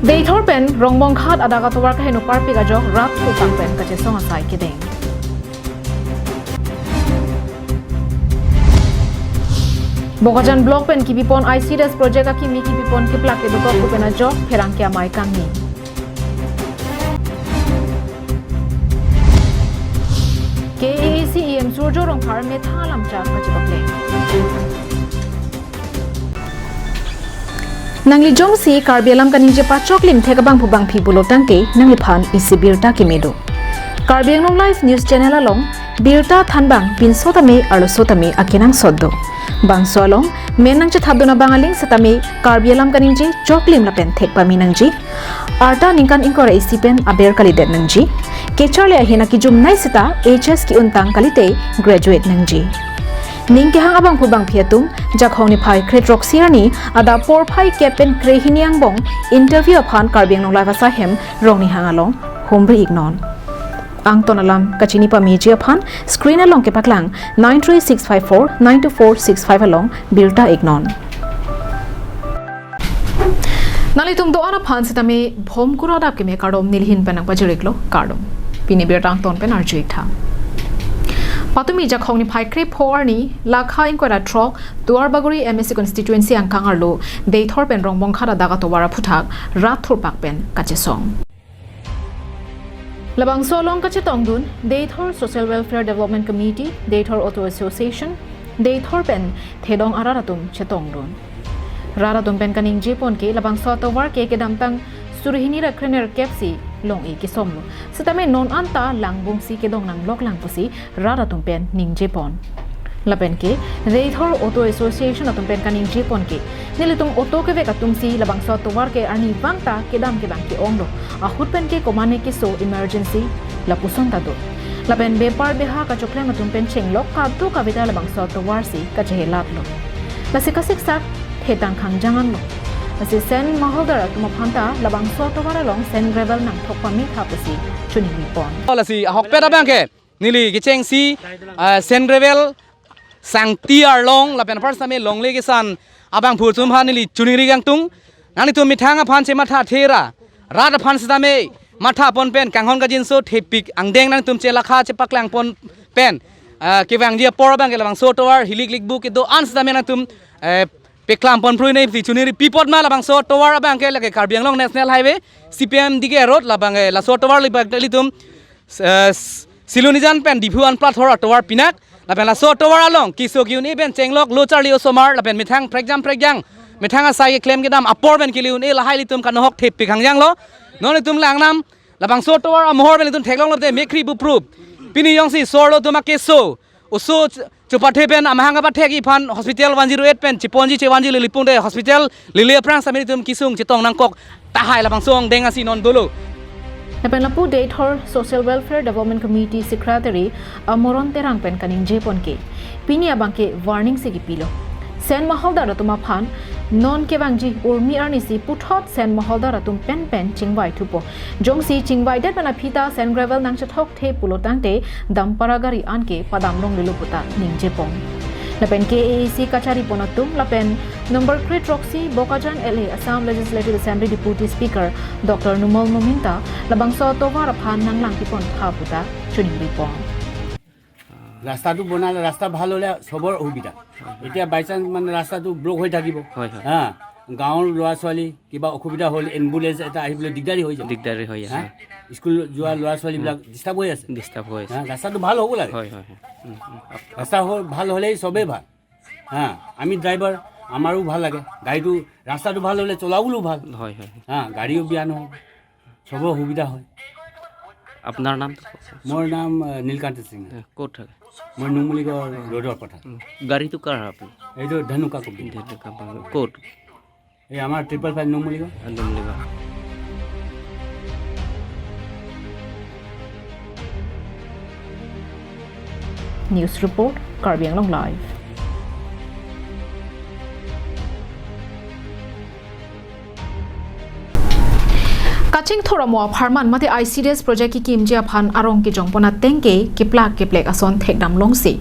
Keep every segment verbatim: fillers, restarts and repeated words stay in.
Deithor pen Rongbonghat adak atovar kaheno parpik ajok rat thurpak pen kachesong asai kedeng. Bokajan Block pen kipipon I C D S project akimi kipipon keplak kedokok pen ajok pherangke amei kangni. K A A C E M Surjo Rongphar methang alamchak pachipapleng. Nangli jongsi Karbi alam kaningje pachoklim thek abangphu bangphi pulo tangte nangliphan isi birta keme do. Karbi Anglong Live News Channel along birta thanbang pinso tame arloso tame akenangsot do. Bangso along men nangchethapdun abang aling setame Karbi alam kaningje choklim lapen thek pame nangji. Arta ningkan ingkoi ra isi pen aber kalidet nangji. Kecharli ahin akejumnei seta H S ke-untang kalite graduate nangji. Ning kehang abangphu bangphi atum Jakhong niphai kre throksi arni adap porphai kep pen krehini angbong interview aphan Karbi Anglong Live asai hem Rongnihang along humri iknon. Angton alam kachini pameji aphan screen along kepaklang nine three six five four nine two four six five along birta iknon. Nanglitum do-an aphan setame Bhomkuru adap keme kardom nelihin pen nangpajiriklo, kardom. Pini birta angton pen arju iktha. Patumi Jakhong niphai krepho arni lakha ingkoi ra throk Duarbagori M A C constituency angkang arlo Deithor pen Rongbonghat adak atovar aphuthak rat thurpak pen kachesong. Labangso along kachetongdun Deithor Social Welfare Development Committee, Deithor Auto Association, Deithor pen thedong arat atum chetongdun. Rat atum pen kaningjepon ke labangso atovar ke kedamtang suri hini ra krenerkep si long-e kesomlo. Setame non anta langbungsi kedong nangloklang pusi rat atum pen ningjepon. Lapen ke Deithor Auto Association atum pen kaningjepon ke nelitum auto kevek atum si labangso atovar ke arni vangta kedam kevang ke-onglo. Ahut pen ke komane keso emergency lapuson ta do. Lapen bepar beha kachoklem atum pen chenglok kadokave ta labangso atovar si kachehelatlo. Lasi kasiksak thetang khangjang anlo. Lasi Sen maholdar atum aphan ta labangso atovar along sand gravel nangthok pametha pusi choningri pon. Lasi ahokpet abang ke neli kechengsi, ah, sand gravel sangti arlong lapen apar setame longle kesan abangphu atum aphan neli choningri kangtung. Nanglitum methang aphan chematha thera, rat aphan setame mathapon pen kanghon kajinso thepik angdeng nangtum chelakha chepaklangpon pen, ah, kevangji apor abang ke labangso atovar hilik likbu kedo-an setame nangtum, eh, peklampon pruine si choningri pipot ma labangso atovar abang ke lake Karbi Anglong National Highway, C P M D K Road labang, eh, laso atovar libak ilitum, eh, s- Silonijan pen Diphu anplat thor atovar pinak, lapen laso atovar along keso ke-un-e pen chenglok lo charli osomar, lapen methang prekjam prekjang, methang asai keklem kedam apor pen kele-un-e lahai ilitum kanohok thepik hangjanglo. Non itum langnam, labangso atovar amohor pen itum theklonglo te mekhri buprup. Pini jongsi sorlo atum akeso, oso ch- chupathe pen amahang apathek iphan hospital one zero eight pen cheponji chevanji lelipung de hospital lele aphrang setame itum kesung chetong nangkok tahai labangso angdeng asi non dolo. Lapen lapu Deithor Social Welfare Development Committee Secretary Amoron Terang pen kaningjepon ke pini abang ke warning si kipilo. Sen maholdar atum aphan non kevangji urmi arni si puthot sen maholdar atum pen pen chingvai thupo. Jongsi chingvaidet pen aphi ta sand gravel nangchethok the pulo tangte dumper agari anke padam longlelo puta ningjepon. Lapen K A A C kacharipon atum lapen number kre throksi Bokajan L A Assam Legislative Assembly Deputy Speaker Doctor Numal Momin ta labangso atovar aphan nanglangpipon tha puta choningripon. ৰাস্তাটো বনালে, ৰাস্তা ভাল হ'লে চবৰ সুবিধা। এতিয়া by chance মানে ৰাস্তাটো ব্লক হৈ থাকিব। হয়, হয়। হা, গাঁৱৰ ল'ৰা ছোৱালী কিবা অসুবিধা হ'ল, এম্বুলেঞ্চ এটা আহিবলৈ দিগদাৰী হৈ যাব। দিগদাৰী হৈ আছে। হা, স্কুল যোৱা ল'ৰা ছোৱালীবিলাক ডিষ্টাৰ্ব হৈ আছে। ডিষ্টাৰ্ব হৈ আছে। হা, ৰাস্তাটো ভাল হ'ব লাগে। হয়, হয়, হয়। উম, উম। ৰাস্তা হ- ভাল হ'লেই চবেই ভাল। হা, আমি ড্ৰাইভাৰ, আমাৰো ভাল লাগে। গাড়ীটো, ৰাস্তাটো ভাল হ'লে চলাবলৈও ভাল। হয়, হয়। হা, গাড়ীও বেয়া নহ'ব, চবৰ সুবিধা হয়। আপোনাৰ নামটো কওকচোন। মোৰ নাম আহ, নীলকান্ত সিং। এ, ক'ত থাকে? মই নুমলীগড় ৰোডৰ কথা। উম, গাড়ীটো কাৰ হয় আপোনাৰ? এইটো ধনুকা কোম্পানী। ধনুকা কোম্পানী। ক'ত? এই আমাৰ triple five Numaligarh. Numaligarh. News report, Karbi Anglong Live. Kachingthur amo apharman mate I C D S project kikimji aphan arong kejongpon ateng ke keplak keplek ason thekdam longsi.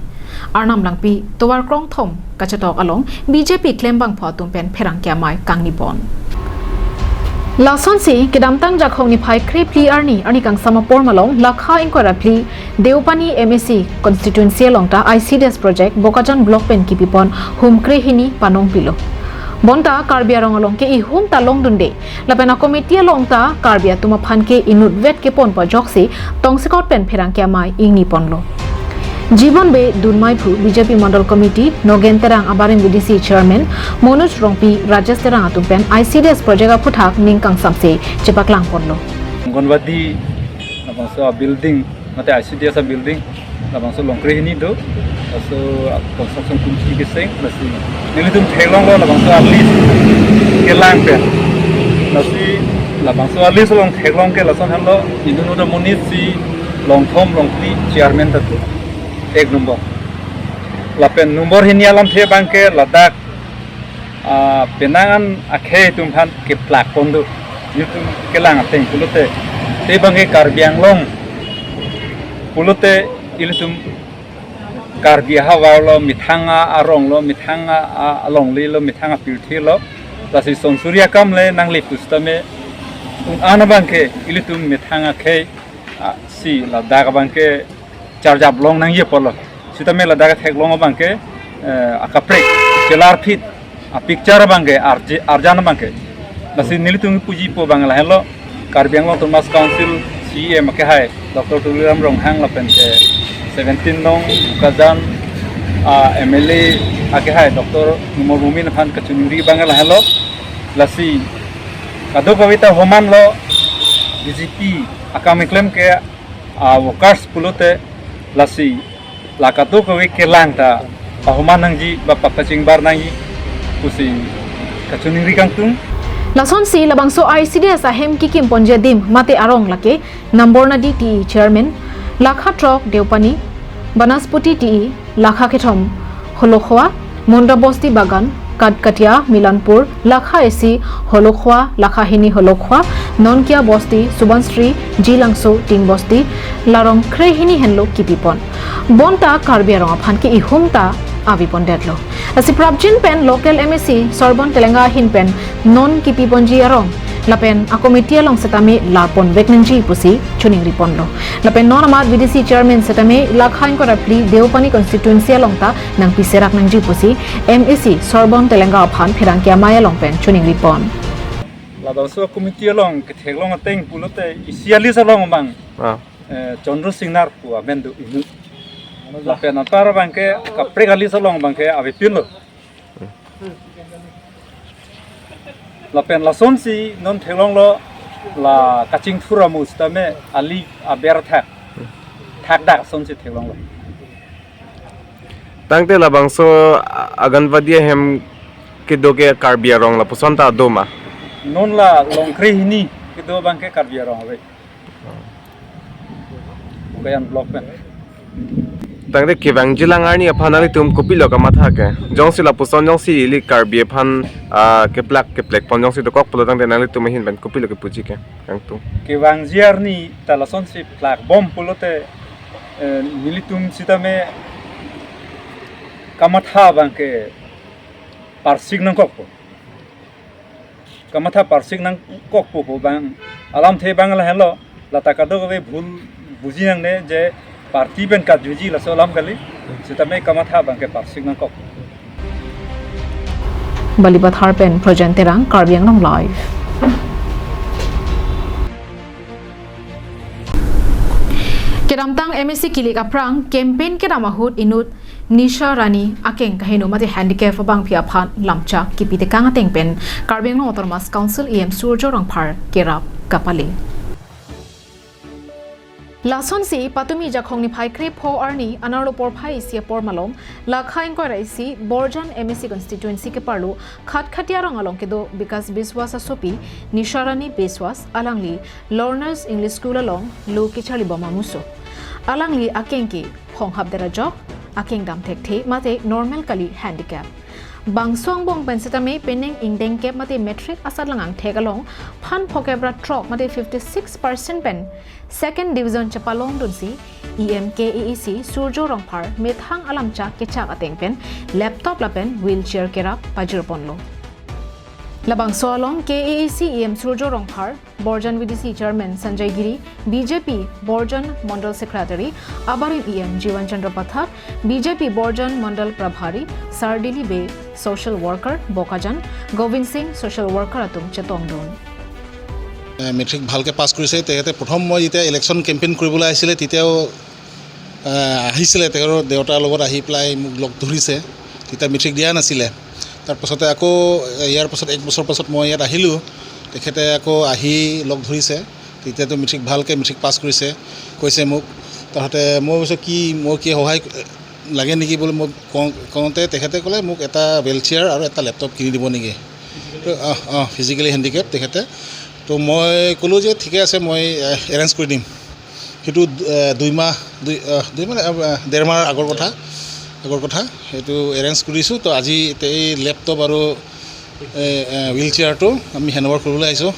Arnam Langpi, tovar krongthom kachetok along B J P klembangphu atum pen pherangke amei kangnipon. Lasonsi kedamtang Jakhong niphai krephli arni, arni kangsam apor malom, lakha ingkoi ra phli Deopani M A C constituency along ta I C D S project Bokajan block pen kipipon hum krehini panong pilo. Bonta Karbi arong along ke ihum ta longdunde. Lapen a committee along ta Karbi atum aphan ke inutvet keponpo ajoksi tongsekot pen pherangke amei ingniponlo. Jibon Bey dunmai pu B J P Mandal Committee, Nogen Terang abarim V D C Chairman, Manoj Rongpi, Rajesh Terang atum pen I C D S project aphuthak ning kangsamse chepaklangponlo. Anganwadi labangso a building, mate I C D S a building, labangso long krehini do, laso construction kumsi keseng, lasi nelitum theklonglo labangso a lease kelang pen. Lasi labangso a lease along theklong ke lason henlo, inut amonit si longthom longphli chairman ta do, ek number. Lapen number hini alamthe abangke ladak, ah, penang an akhei atum aphan keplakpon do. Nelitum kelang ateng pulote, te abangke Karbi Anglong pulote ilitum Karbi ahavar lo, methang arong lo, methang a, a, alongle lo, methang apirthe lo. Lasi son suri akam le nangle pusitame, un-an abangke ilitum methang akhei, ah, si ladak abangke charjap long nangji apotlo. Sitame ladak theklong abangke, eh, akaprek, kelar phit, a picture abangke, arje, arjan abangke. Lasi nelitum pujipo abang lahenlo, Karbi Anglong Autonomous Council C E M akehai, Doctor Tuliram Ronghang lapen ke seventeen nong Bokajan, ah, M L A akehai, Doctor Numal Momin aphan kachiningri abang lahenlo. Lasi kadokave ta homan lo, B J P akam keklem ke, ah, workers pulote, lasi la kadokave kelang ta pahoman nangji ba pakachingbar nangji pusi kachiningri kangtung. Lasonsi labangso I C D S ahem kikimponji adim mate arong lake Nambornadi T E Chairman, Lakha throk Deopani, Banaspoti T E, Lakha kethom Holokhua, Munda Bosti Bagan, Katkatia, Milanpur, Lakha isi Holokhua, Lakha hini Holokhua, Nonkia Bosti, Subansri, Jilangso, Ting Bosti, larong krehini henlo kipipon. Bonta Karbi arong aphan ke ihum ta avepondetlo. Lasi prapjin pen local M A C Sorbon Telenga ahin pen non kipiponji arong lapen a committee along setame larponvek nangji pusi chiningriponlo. Lapen non amat V D C Chairman setame lakha ingkoi ra phli Deopani constituency along ta nangpiserak nangji pusi M A C Sorbon Telenga aphan pherangke amei along pen chiningripon. Labangso committee along ketheklong ateng pulote isi a lease along abang, ah, eh, Chandra Singnar pu amen do inut. Lapen anpar abangke kaprek a lease along abangke avepinlo. Lapen lasonsi non theklonglo, la kachingthur amu sitame ali aber thak, thakdak asonsi theklonglo. Tangte labangso a-, Anganwadi ahem kedo ke Karbi arong lapuson ta do ma? Non la long krehini kedo abangke Karbi arong ave. Bokajan block pen. Tangte kevangji lang arni aphan nanglitum kopilo kamatha ke? Jongsi lapuson jongsi ili Karbi aphan, ah, keplak keplekpon jongsi dokok pulo tangte nanglitum ahin pen kopilo kepuji ke kangtung? Kevangji arni ta lasonsi plakbom pulote, eh, nelitum sitame kamatha abangke parsik nangkokpo. Kamatha parsik nangkokpo pu abang alamthe abang lahenlo, lata kadokave bhul buji nangne je party pen katjuji laso alam kali, sitame kamatha abangke parsik nangkok. Balipathar pen Projen Terang, Karbi Anglong Live. Kedamtang M A C kilik aphrang campaign kedam ahut inut Nisha Rani akeng kaheno mate handicap abangpi aphan lamchak kipitekang ateng pen Karbi Anglong Autonomous Council E M Surjya Rongphar kerap kapale. Lasonsi patumi Jakhong niphai krepho arni anerlo porphai isi apor malom, lakha ingkoi ra isi Borjan M A C constituency keparlo Khatkhati arong along kedo Bikash Biswas asopi Nisha Rani Biswas, alangli Lorna's English School along lo kecharlibom amuso. Alangli akeng ke phonghapdet ajok, akeng dam thekthe mate normal kali, handicap. Bangso angbong pen setame penang ingdeng kep mate matric asatlang angthek along phan phokep ra throk mate fifty six percent pen second division chepalongdunsi E M K A A C Surjya Rongphar methang alamchak kechak ateng pen laptop lapen wheelchair kerap pajirponlo. Labangso along K A A C E M Surjo Rongphar, Borjan V D C Chairman Sanjay Giri, B J P Borjan Mondal Secretary, abarim E M Jiwan Chandra Pathak, B J P Borjan Mondal Prabhari, Sardili Bey, social worker, Bokajan, Govind Singh, social worker atum chetongdun. এ, মেট্ৰিক ভালকে পাছ কৰিছে। তেখেতে প্ৰথম মই যেতিয়া election campaign কৰিবলৈ আহিছিলে, তেতিয়াও, এ, আহিছিলে, তেওঁৰ দেউতাৰ লগত আহি পেলাই মোক লগ ধৰিছে। তেতিয়া মেট্ৰিক দিয়া নাছিলে। তাৰ পাছতে আকৌ, এ, ইয়াৰ পাছত এক বছৰ পাছত মই ইয়াত আহিলোঁ। তেখেতে আকৌ আহি লগ ধৰিছে। তেতিয়াতো মেট্ৰিক ভালকে মেট্ৰিক পাছ কৰিছে, কৈছে মোক। তাৰপাছতে মই কৈছোঁ, "কি, মই কি সহায় লাগে নেকি?" বুলি মই কওঁ-, কওঁতে তেখেতে ক'লে, "মোক এটা হুইল চেয়াৰ আৰু এটা লেপটপ কিনি দিব নেকি?" তো, অ, অ, ফিজিকেলি হেণ্ডিকেপ তেখেতে। তো মই ক'লোঁ যে, "ঠিকে আছে, মই, এ, এৰেঞ্জ কৰি দিম।" সেইটো, এ, দুই মাহ, দুই, এ, দুই মাহ, এ, এ, ডেৰ মাহ আগৰ কথা, আগৰ কথা। সেইটো এৰেঞ্জ কৰিছোঁ। তো আজি এতিয়া এই লেপটপ আৰু, এ, এ, হুইল চেয়াৰটো আমি হেণ্ড অভাৰ কৰিবলৈ আহিছোঁ।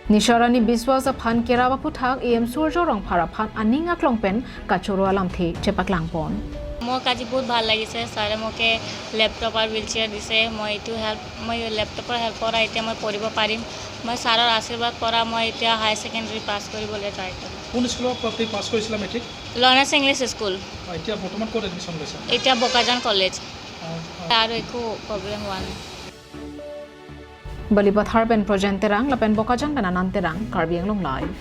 Nisharani Biswas aphan kerap aphuthak E M Surjo Rongphar aphan aning aklong pen kachoro alamthe chepaklangpon. মোৰ আজি বহুত ভাল লাগিছে, ছাৰে মোকে লেপটপ আৰু হুইল চেয়াৰ দিছে। মই এইটো হেল্প, মই লেপটপৰ হেল্পৰ এতিয়া মই পঢ়িব পাৰিম। মই ছাৰৰ আশীৰ্বাদ পৰা মই এতিয়া হায়াৰ ছেকেণ্ডেৰী পাছ কৰিবলৈ ট্ৰাই কৰিম। কোন স্কুলত আপুনি পাছ কৰিছিলে মেট্ৰিক? Lawrence English school. অ, এতিয়া বৰ্তমান ক'ত এডমিশ্যন লৈছে? এতিয়া বোকাজান কলেজ। অ, অ। আৰু একো প্ৰব্লেম হোৱা নাই। Balipathar pen Projen Terang, lapen Bokajan pen Anand Terang, Karbi Anglong Live.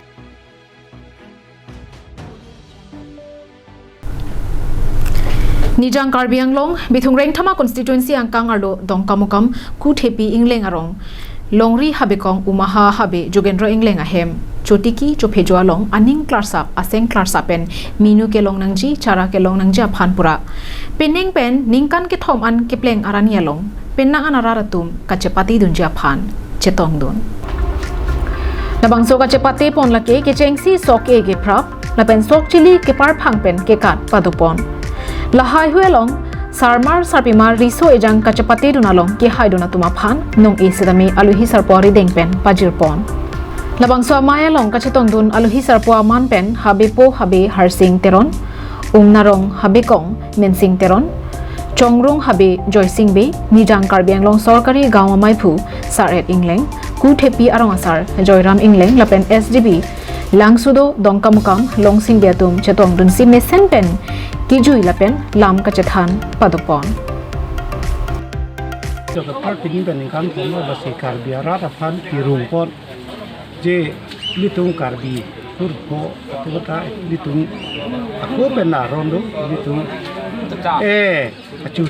Nijang Karbi Anglong, Bithung Rengthama constituency angkang arlo Dongkamukam, Kuthepi Ingleng arong, Longri Habekong Umaha Habe Jogendra Ingleng ahem, Chotiki Chophejo along, aning klarsap, aseng klarsap pen, minu kelong nangji, chara kelong nangji aphan pura. Penang pen, ningkan kethom an kepleng arani along, penang an arat atum kachepatedunji aphan chetongdun. Labangso kachepatepon lake kechengsi sok e keprap, lapen sok chili keparphang pen kekat padopon. Lahai hui along, sarmar sarpimar riso ejang kachepatedun along kehaidun atum aphan, nong-e setame aluhi sarpo arideng pen pajirpon. Labangso amei along kachetongdun aluhi sarpo amen pen, Habepo Habe Harsing Teron, Umnarong Habekong Mensing Teron, Chongrung Habe Joysing Bey, Nijang Karbi Anglong Sorkari Gaon Amaiphu Sar-et Ingleng, Kuthepi arong asar Joyram Ingleng lapen S D B Langsudo Dongkamukam Longsing Bey atum chetongdunsi mesen pen kejui lapen lam kachethan padopon. Doktor pini pen ningkan thom lo, lasi Karbi arat aphan kirungpon. Je ilitum Karbi purpo atum ta ilitum ako pen la rondo ilitum, eh, achu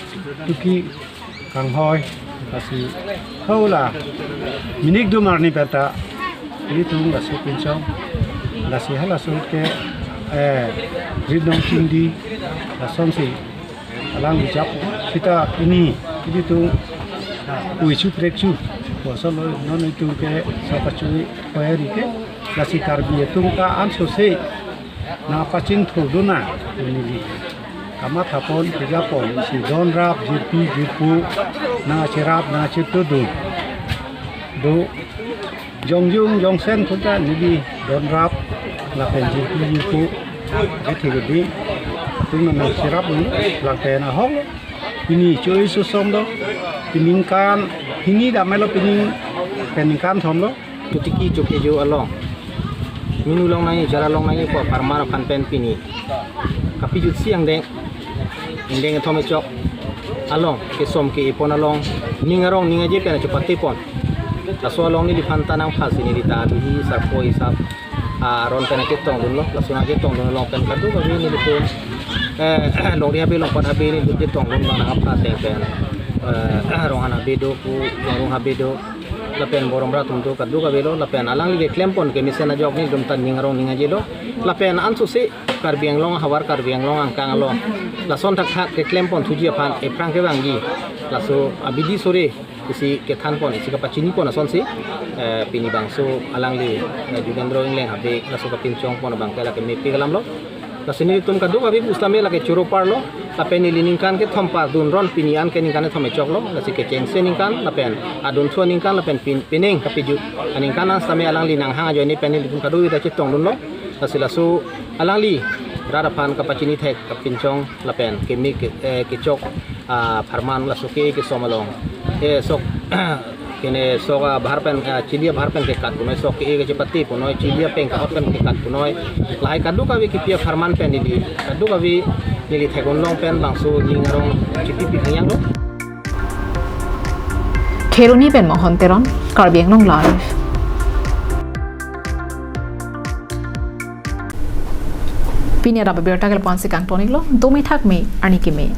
tuki kanghoi, lasi hau la minik dum arni pen ta ilitum laso pinchong, lasi halaso ke, eh, rinong chingdi lasonsi alang bijap sita pini, pini tum ui chu prek chu, bosol lo non itum ke sapa chu koyari ke, lasi Karbi atum ta ansose nangpachingthurdun na, neli kamathapon, pijapon, si donrap, jirpi, jirpo, nangcherap, nangchirtudun. Do, jongjung, jongsen atum ta neli donrap, lapen jirpi, jirpo, je thik di, atum nangcherapdun, lapen ahok lo, pini choi susong do, pini ningkan, pini damlo, pini pen ningkan thom lo. Chotiki Chophejo along, minu long nangji, chara long nangji pu apharman aphan pen pini kapejutsi angdeng, ingdeng kethom kechok along, kesom ke-epon along, ning arong ning aje pen chepatepon. Laso along neliphan ta nangphasi neli ta aluhi sarpo isap aron pen chetongdunlo, laso nangchetongdun along pen kadokave nelitum, eh, Longri Habe Longpat Habe nelitum chetongdun nangpha ateng pen, eh, Ronghan Habe do, pu Jongrung Habe do, lapen Borom Rat atum do, kadokave lo, lapen alangli keklempon kemesen ajok nelitum ta ning arong ning aje lo, lapen ansose Karbi Anglong ahavar, Karbi Anglong angkang along lason thakthak keklempon thuji aphan ephrang kevangji, laso abidi sore isi kethanpon, isi kapachinipon asonsi, eh, pini bangso alangli, eh, Jogendra Ingleng Habe laso kapinchongpon abang ke lake mepik alam lo. Lasi nelitum kadokave pusitame lake choro parlo, lapen neli ningkan kethom padunron, pini an ke ningkan kethom kechok lo, lasi kechengse aningkan, lapen adunthu aningkan, lapen pin-, penang kapejut aningkan an sitame alangli nanghang ajoine pen nelitum kadokave ta chetongdunlo, lasi laso alangli rat aphan kapachini thek kapinchong lapen keme ke, eh, kechok, ah, apharman laso ke kesom along, eh, sok Kene sok abhar pen, ah, chili abhar pen kekat punoi, sok ke-e kachepate punoi, chili apeng kahot pen kekat punoi. Lahai kadokave kipi apharman pen neli, kadokave neli theklong pen bangso ning arong chipipi thangyang lo. Kheroni pen Mohon Teron, Karbi Anglong Live. Pini adap abirta ke lapu-an si kangton-iklo, dome thakme, arni keme.